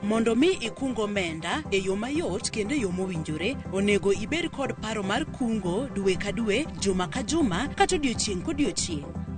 Mondo mi ikung omenda e yo mayot kendo e yo mowinjore, onego ibed kod paro mar kungo dwe ka dwe, juma ka juma, kata odiochieng' kodiochieng'.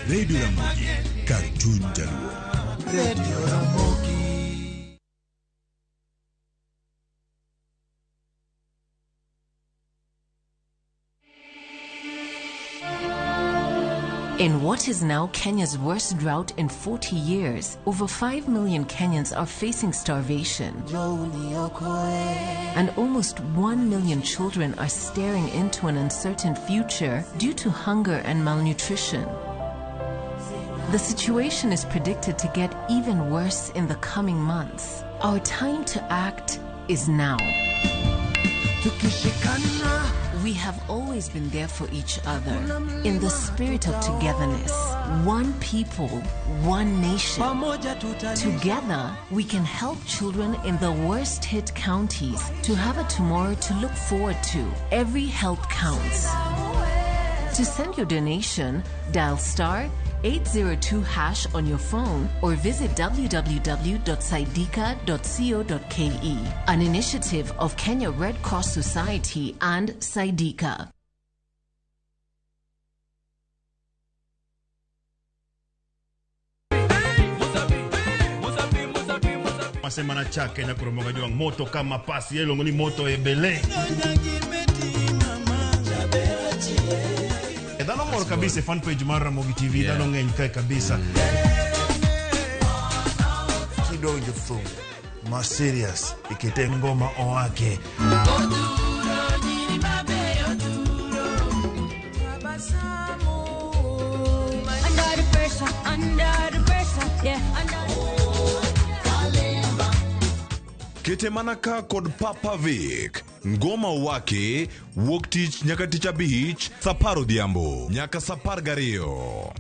Radio Ramogi, Cartoon Jaluo. Radio Ramogi. In what is now Kenya's worst drought in 40 years, over 5 million Kenyans are facing starvation. And almost 1 million children are staring into an uncertain future due to hunger and malnutrition. The situation is predicted to get even worse in the coming months. Our time to act is now. We have always been there for each other in the spirit of togetherness. One people, one nation. Together, we can help children in the worst hit counties to have a tomorrow to look forward to. Every help counts. To send your donation, dial star 802 hash on your phone or visit www.saidika.co.ke. An initiative of Kenya Red Cross Society and Saidika. Masema na chake na kuromoga juang moto kama pasi yelongo ni moto ebele. Dhano mor kabisa e fan page mar Ramogi TV, dhano ng'eny kae kabisa. Kidonjo thum ma serious ikete ngoma owake. Under the pressure, under the pressure, yeah. Under Kete mana ka kod Papa Vic. Ngoma wake wuok tich nyaka tich abich saa apar odhiambo nyaka saa apar gariyo.